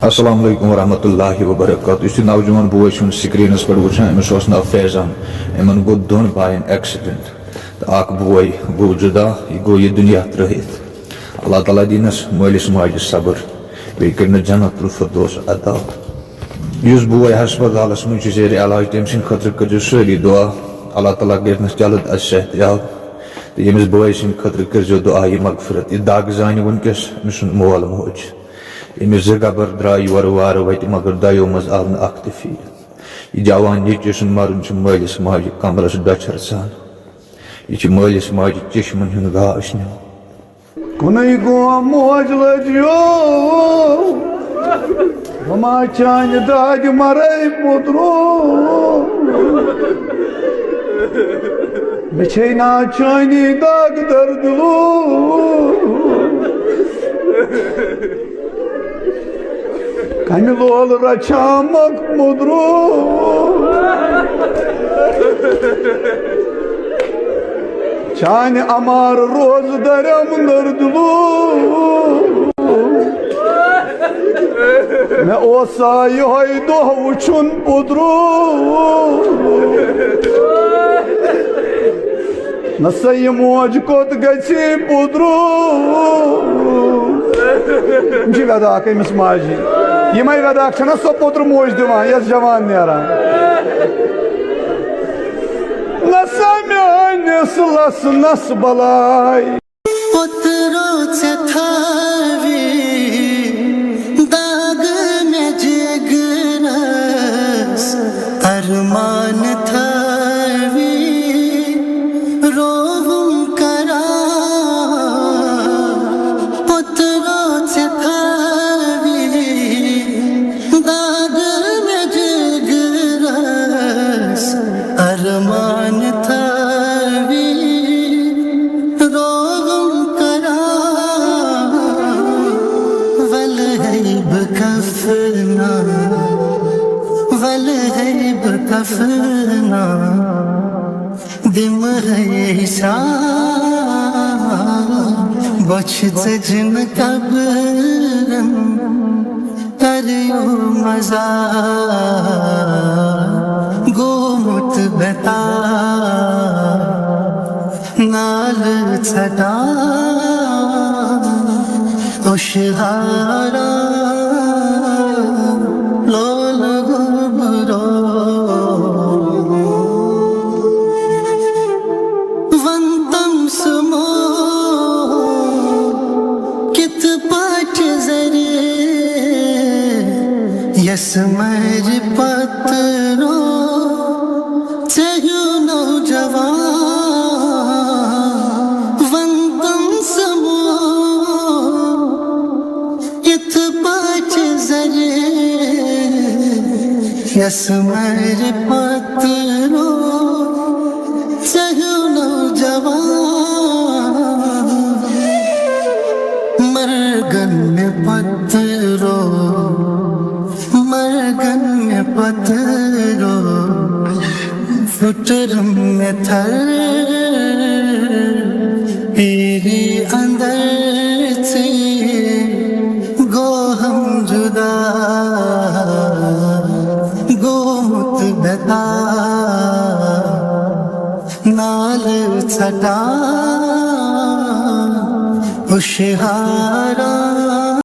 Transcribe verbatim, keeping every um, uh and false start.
السلام علیکم ورحمۃ اللہ وبرکاتہ۔ یُس یہِ نوجوان بوے چھُ سکرینس پٮ۪ٹھ وٕچھان، أمِس اوس ناو فیضان۔ یِمن گوٚو دۄن باین ایکسیڈنٹ تہٕ اکھ بوے گوٚو جدا، یہِ گوٚو یہِ دُنیا ترٲوِتھ۔ اللہ تعالیٰ دِنَس مٲلِس ماجہِ صبر، بیٚیہِ کٔرِنَس جنت الفردوس عطا۔ یُس بوے ہسپتالس منٛز چھُ زیر علاج، تٔمۍ سٕنٛدِ خٲطرٕ کٔرۍزیو سٲری دُعا، اللہ تعالیٰ کٔرِنَس جلد از صحت یاب۔ تہٕ ییٚمِس بٲے سٕنٛدِ خٲطرٕ کٔرۍزیو دُعا یہِ مغفرت، یہِ دگ زانہِ وٕنکیٚس أمۍ سُنٛد مول موج۔ ییٚمِس زٕ گبر درٛاے یورٕ وارٕ وتہِ، مگر دۄیو منٛز آو نہٕ اکھ تہِ فیٖر۔ یہِ جوان نیٚچوِ سُنٛد مرُن چھُ مٲلِس ماجہِ کمرس ڈۄچھر ژھان۔ یہِ چھُ مٲلِس ماجہِ چشمن ہُنٛد گاش نِوان۔ کُنُے گوم موج لٔجیو، وۄنۍ ما چانہِ دادِ مرے پوٚدرو۔ مےٚ چھے نا چٲنی دگ دردلو۔ کمہِ لول رچھامکھ مُدروٗ؟ چانہِ امار روزٕ درم نٔردلوٗ۔ مےٚ اوسا یِہوٚے دۄہ وٕچھُن پُدروٗ؟ نہ سا یہِ موج کوٚت گژھِ پُدروٗ؟ یِم چھِ وٮ۪داکھ أمِس ماجہِ۔ یِمَے وٮ۪داکھ چھَنہ سۄ پُدرٕ موج دِوان، یۄس جوان نیران۔ نہ سا میٛٲنِس لَسنَس بَلاے۔ پُترو ژےٚ تھاوِ داغ مےٚ جِگرَس، ارمان تھاوِ رووُم قرار۔ پُترو ژےٚ تھاوِ داغ مےٚ جِگرَس، ارمان تھاوِ روغم کران۔ ولہٕ ہے بہٕ کفنا، ولہٕ ہے بہٕ کفنا، دِمہٕ ہے سا بۄچھِ ژٔجہِ نہٕ قبرن۔ کریو مزاق گوٚمُت بے تاب، نالہٕ ژٹان ہُشہارا لولہٕ گوٚبرو۔ وَن تَم سُہ موج کِتھ پٲٹھۍ زرِ، یَس مَرِ پَتہٕ روٗد ژےٚ ہیوٗ نوجوان۔ وَن تَم سُہ موج یِتھ پٲٹھۍ زرِ، یَس مَرِ پَتہٕ روٗد ژےٚ ہیوٗ نوجوان۔ مرگن مےٚ پَتہٕ روٗد، مرگن مےٚ پَتہٕ روٗد، پھُٹرُم مےٚ تھَر پیٖری اندر ژے۔ گوٚو ہم جدا، گوٚمُت بے تاب، نالہٕ ژٹان ہُشہارا۔